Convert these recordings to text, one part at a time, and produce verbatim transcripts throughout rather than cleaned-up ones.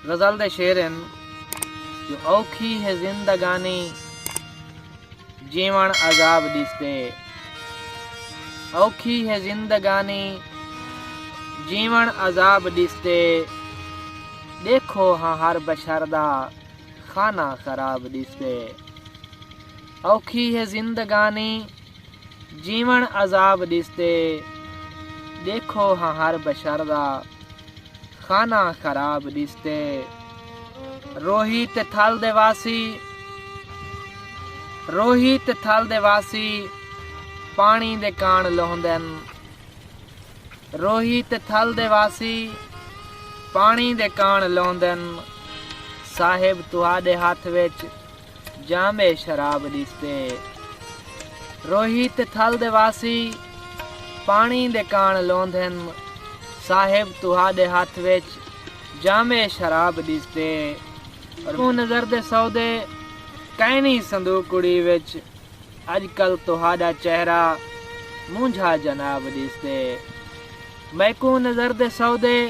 غزل دے شعر ہن جو اوکھی ہے زندگانی، جیوݨ عذاب ݙسدے۔ اوکھی ہے زندگانی، جیوݨ عذاب ݙسدے۔ ݙیکھو ہاں ہر بشر دا، خانہ خراب ݙسدے۔ اوکھی ہے زندگانی، جیوݨ عذاب ݙسدے۔ ݙیکھو ہاں ہر بشر دا، خانہ خراب ݙسدے۔ روہی تے تھل دے واسی، روہی تے تھل دے واسی، پاݨی دے کاݨ لہندن۔ روہی تے تھل دے واسی، پاݨی دے کاݨ لہندن۔ صاحب تہاݙے ہتھ وچ، جام شراب ݙسدے۔ روہی تے تھل دے واسی، پاݨی دے کاݨ لہندن۔ صاحب تہاݙے ہتھ وچ، جام شراب ݙسدے۔ اور میکوں نظر دے سودے، کائنی صندوقڑی وچ، اڄ کل تہاݙا چہرہ، مونجھا جناب ݙسدے۔ میکوں نظر دے سودے،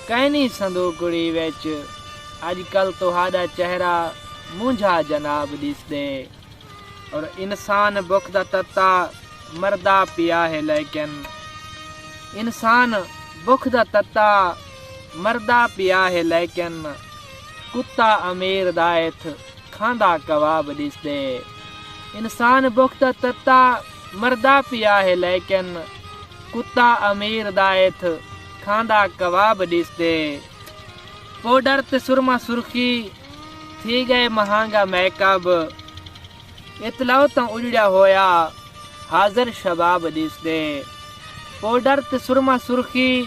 کائنی صندوقڑی وچ، اڄ کل تہاݙا چہرہ، مونجھا جناب ݙسدے۔ اور انسان بکھ دا تتا، مردا پیا ہے لیکن، انسان بکھ دا تتا، مردا پیا ہے لیکن، کتا امیر دا اتھ، کھاندا کباب ݙسدے۔ انسان بکھ دا تتا، مردا پیا ہے لیکن، کتا امیر دا اتھ، کھاندا کباب ݙسدے۔ پوڈر تے سرما سرخی، تھی ڳئے مہانگا میک اپ۔ اتلو تاں اجڑیا ہویا، حاضر شباب ݙسدے۔ پوڈر تے سرما سرخی،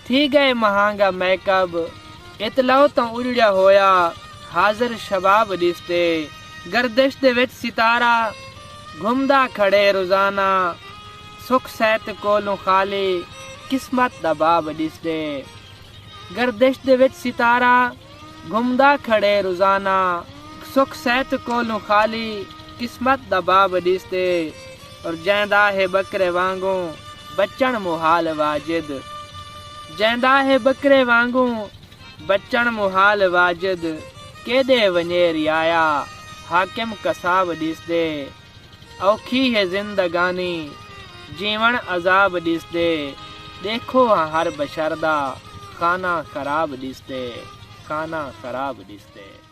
تھی ڳئے مہانگا میک اپ۔ اتلو تاں اجڑیا ہویا، حاضر شباب ݙسدے۔ گردش دے وچ ستارہ، گھمدا کھڑے روزانہ۔ سکھ سیت کولوں خالی، قسمت دا باب ݙسدے۔ گردش دے وچ ستارہ، گھمدا کھڑے روزانہ۔ سکھ سیت کولوں خالی، قسمت دا باب ݙسدے۔ اور جیندا ہے ٻکرے وانگوں، بچݨ محال واجد۔ جیندا ہے ٻکرے وانگوں، بچݨ محال واجد۔ کیݙے ونڄے رعایا، حاکم قصاب ݙسدے۔ اوکھی ہے زندگانی، جیوݨ عذاب ݙسدے۔ ݙیکھو ہاں ہر بشر دا، خانہ خراب ݙسدے، خانہ خراب ݙسدے۔